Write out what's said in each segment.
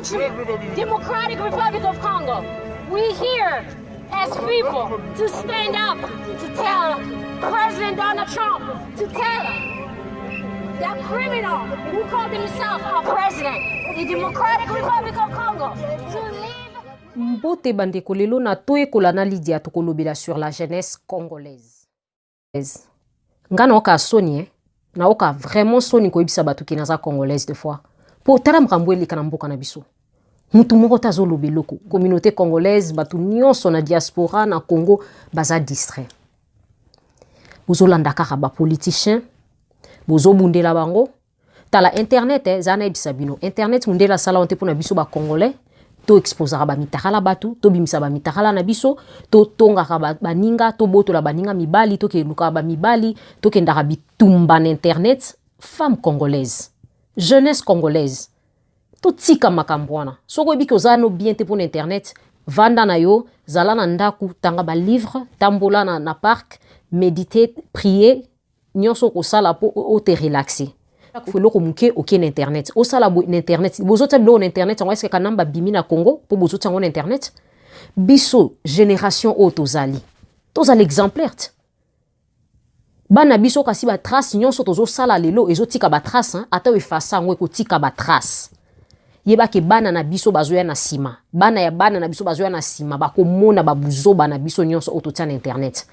country, Democratic Republic of Congo. We here as people to stand up to tell President Donald Trump, to tell that criminal who called himself a president of the Democratic Republic of Congo to leave. Mbote bandeko, lelo na toyekola na Lydia, tokolobela sur la jeunesse congolaise. Nga naoka soni, eh? Naoka vraiment soni koyebisa bato ke naza congolaise de fois, mpo tala makambo eleka na mboka na biso, mutu moko te azoloba eloko. Communauté congolaise, bato nyonso na diaspora, na Congo, baza distrait. Bozolanda kaka bapoliticien, bozobundela bango. Tala internet, eh, eza nayebisa bino, internet mundele asala ngo te mpona biso bacongolais toexposaka bamitakala. Bato tobimisa bamitakala na biso, totongaka baninga, tobotola baninga mibali, tokelukaka bamibali, tokendaka bitumba na internet. Femme congolaise, jeunesse congolaise, totika makambo wana. Soki oyebi oza no bien te mpona internet, vanda na yo, zala na ndako, tanga balivre, tambola na parc, méditer, prier, nyonso okosala mpo ote relaxer. Eloko moke, oke na internet, osala boye na internet, bozotia biloko na internet yango. Eske kanamba bimi na Congo mpo bozotia yango na internet? Biso génération oyo tozali, tozala exemplaire te. Bana biso kasi batrace nyonso tozosala lelo ezotika batrace, ata oyo efasa yango ekotika batrace. Yebake bana na biso bazoya na nsima, bana ya bana na biso bazoya na nsima, bakomona babuzoba na biso nyonso oyo totia na internet.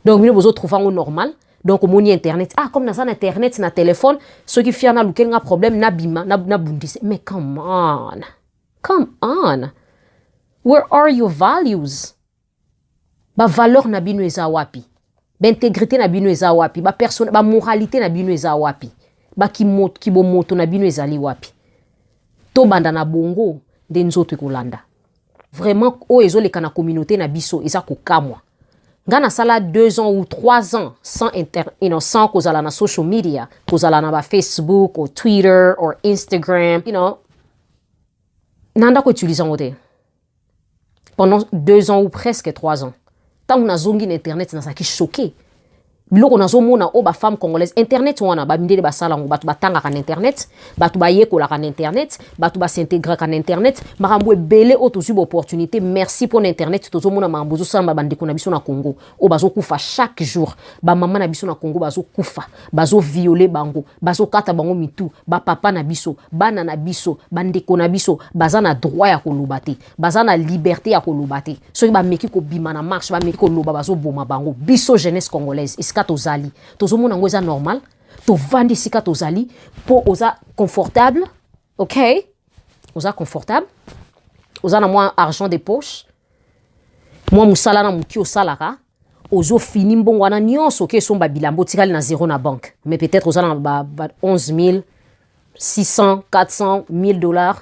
Donc bino bozotrouve yango normal. Donc omoni internet, ah, comme naza na internet na telefone, soki fia nalukeli nga problème, nabima nabundise. Mais come on, come on, where are your values? Bavaleur na bino eza wapi? Baintégrité na bino eza wapi? Bapersone, bamoralité na bino eza wapi? Bakibomoto na bino ezali wapi? Tobanda na bongo nde nzoto ekolanda. Vraiment, oyo ezoleka na communauté na biso eza kokamwa. Nga nasala 2 ans ou 3 ans sans, inter, sans kozala na social media, kozala na bafacebook or Twitter or Instagram, nanda koutilize yango te pendant 2 ans ou presque 3 ans. Ntango nazongi na internet, nazalaki choqué. Biloko nazomona oyo bafemme congolaise, internet wana bamindele basala yango, bato batangaka na internet, bato bayekolaka na internet, bato basintégraka na internet, makambo ebele oyo tozwi baopportunité. Merci mpo na internet tozomona makambo ezosalama. Bandeko na biso na Congo oyo bazokufa chaque jour, bamama na biso na Congo bazokufa, bazoviole bango, bazokata bango mitu, bapapa na biso, bana na biso, bandeko na biso baza na droit ya koloba te, baza na liberté ya koloba te. Soki bameki kobima na marche, bameki koloba, bazoboma bango. Biso jeunesse congolaise, esika tozali, tozomona yango eza normal. Tovandi esika tozali mpo oza confortable, ok, oza confortable, oza na mwa argent de poche, mwa mosala na moki osalaka, ozofini mbongo wana nyonso, oke esomba bilamba, otikali na zéro na banque. Mais peut-être oza na ba 11 600, 400, 1000 dollars,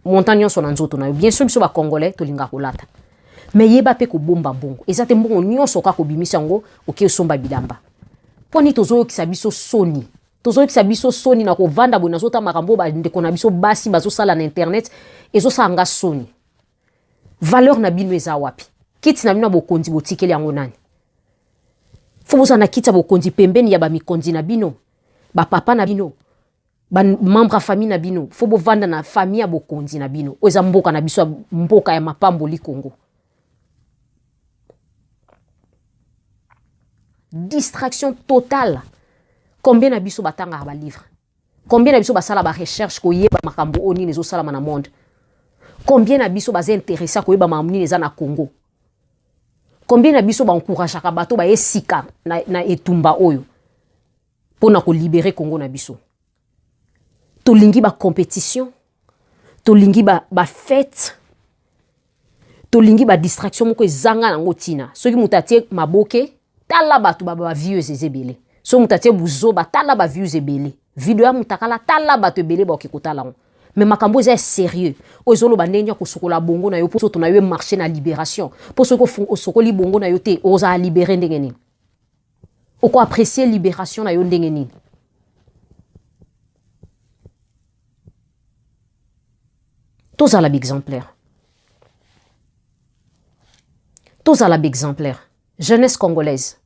montant nyonso na nzoto na yo. Bien sûr, biso bacongolais tolingaka kolata, mais yeba mpe kobomba mbongo. Eza te mbongo nyonso kaka obimisi yango, oke osomba bilamba. Mpo nini tozoyokisa biso soni? Tozoyokisa biso soni na kovanda boye. Nazota makambo oyo bandeko na biso basi bazosala na internet, ezosala nga soni. Valeur na bino eza wapi? Kiti na bino ya bokonzi botikeli yango nani? Fo bozala na kiti ya bokonzi pembeni ya bamikonzi na bino, bapapa na bino, bamembre ya famille na bino. Fo bovanda na famille ya bokonzi na bino. Oyo eza mboka na biso, ya mboka ya mapamboli, Congo. Distraction totale. Combien na biso batangaka balivre? Combien na biso basala barecherche koyeba makambo oyo nini ezosalama na monde? Combien na biso baza intéressé koyeba makambo nini eza na Congo? Combien na biso baencourageaka bato baye sika na etumba oyo mpona kolibérer Congo na biso? Tolingi bacompétition, tolingi bafête, ba tolingi badistraction moko ezanga nango ntina. Soki moto atie maboke, tala bato baviews eza ebele. Soki moto atie buzoba, tala baviews ebele. Video ya motakala, tala bato ebele baoki kotala yango. Mais makambo eza ya sérieux, oyo ezoloba ndenge ya kosokola bongo na yo mpo nzoto na yo emarche na libération. Mpo soki osokoli bongo na yo te, ozala libéré ndenge nini? Okoapprécie libération na yo ndenge nini? Tozala baexemplaire, tozala baexemplaire. Jeunesse congolaise,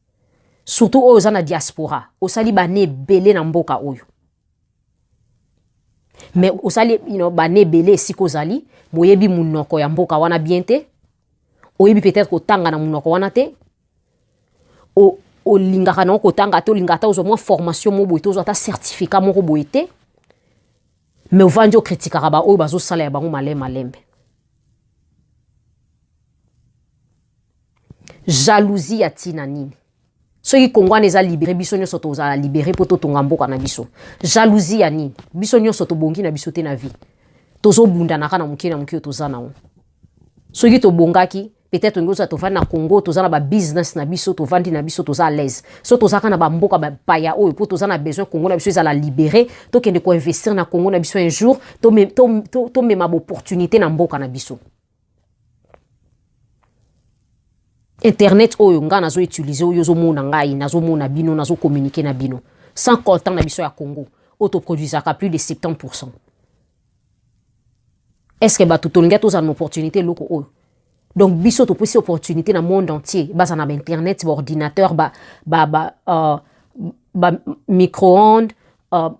surtout oyo oza na diaspora, osali bane ebele na mboka oyo. Mais osali you know, bana ebele esika ozali, moyebi monoko ya mboka wana bien te, oyebi peut-être kotanga na monoko wana te, olingaka nango kotanga te, olingaka ata ozwa mwa formation moko boye te, ozwa ata certificat moko boye te, mais ovandi okritikaka baoyo bazosala ya bango malembe malembe. Jalousie ya ntina nini? Soki Congo wana eza libere, biso nyonso tozala libere mpo totonga mboka na biso. Jalousie ya nini? Biso nyonso tobongi na biso te na vie, tozobundanaka na moke na moke oyo toza nango. Soki tobongaki, peut-être olingi ozala tovandi na Congo, toza na babusiness na biso, tovandi na biso, toza à l'aise. So tozalaka na bamboka bapaya oyo mpo toza na besoin Congo na biso ezala libere, tokende koinvestir na Congo na biso un jour, tomema to, to, to baopportunité na mboka na biso. Internet oyo ngai nazo utiliser, oyo ozomona ngai, nazomona bino, nazocommuniquer na bino, sans coltan na biso ya Congo oyo toproduisaka plus de 70%, est ce que bato tolingi tozala na opportunité eloko oyo? Donc biso topesi opportunité na monde entier baza na bainternet, baordinateur, ba, ba, ba, ba micro-ondes,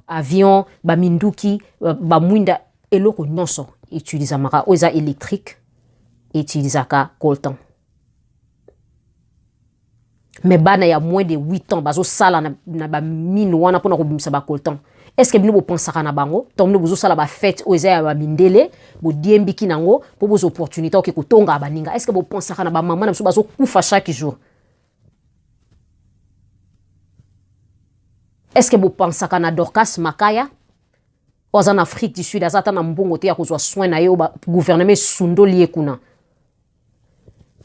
avion, baminduki, bamwinda, eloko nyonso utilisamaka oyo eza électrique utilisaka coltan. Mais bana ya moins de 8 ans bazosala na, na bamine wana mpona kobimisa bacoltan. Est ce que bino bopensaka na bango? Ntango bino bozosala bafete oyo eza ya bamindele, bodiembiki nango mpo bozwa opportunité oke kotonga baninga, est ce que bopensaka na bamama na biso bazokufa chaque jour? Est ce que bopensaka na Dorcas Makaya oyo aza na Afrique du Sud, aza ata na mbongo te ya kozwa soin na ye, oyo gouvernement esundoli ye kuna?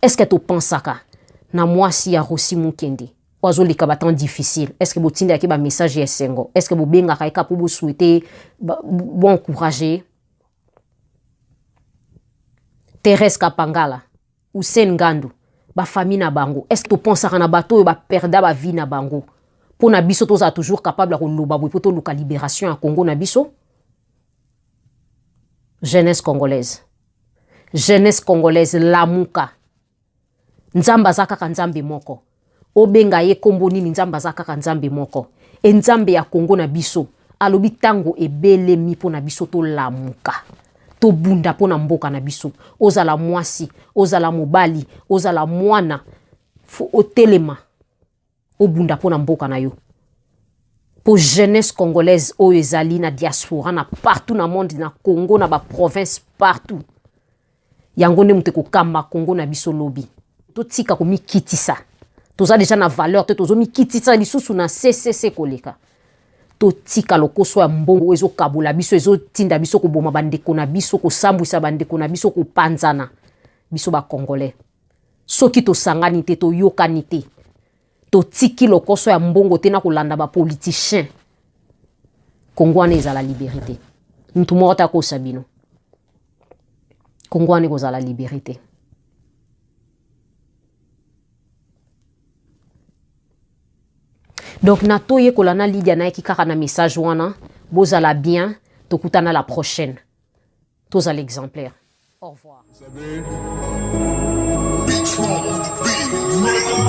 Est ce que topensaka na mwasi ya Rosi Mukende oyo azoleka batemps difficile? Est ce que botindaki bamessage ya esengo? Est ce que bobengaka ye kaka mpo bosouhaite boencourage? Thérèse Kapangala, Hussein Ngandu, bafamille na bango, est ce que topensaka na bato oyo baperda bavie na bango mpo na biso tozala toujours capable ya koloba boye mpo toluka libération ya Congo na biso? Jeunesse congolaise, jeunesse congolaise, lamuka. Nzambe aza kaka Nzambe moko. Obenga ye nkombo nini, Nzambe aza kaka Nzambe moko. E Nzambe ya Kongo na biso alobi ntango ebelemi mpo na biso tolamuka, tobunda mpo na mboka na biso. Ozala mwasi, ozala mobali, ozala mwana, fo otelema, obunda mpo na mboka na yo. Mpo jeunesse congolaise oyo ezali na diaspora, na partout na monde, na Congo, na baprovince partout, yango nde moto ekokamba Congo na biso lobi. Totika komikitisa, toza deja na valeur te, tozomikitisa lisusu na ccc koleka. Totika lokoso ya mbongo oyo ezokabola biso, ezotinda biso koboma bandeko na biso, kosambwisa bandeko na biso, kopanzana biso bacongolais. Soki tosangani te, toyokani te, totiki lokoso ya mbongo te na kolanda bapoliticien, Kongo wana ezala libéré te. Mutu moko te akosa bino, Kongo wana ekozala libéré te. Donc na toyekola na Lydia, nayaki kaka na message wana. Bozala bien, tokutana la prochaine. Tozala exemplaire. Au revoir. Vous savez,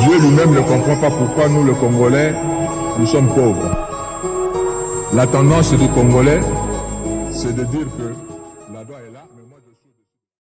Dieu lui-même ne comprend pas pourquoi nous, les Congolais, nous sommes pauvres. La tendance du Congolais, c'est de dire que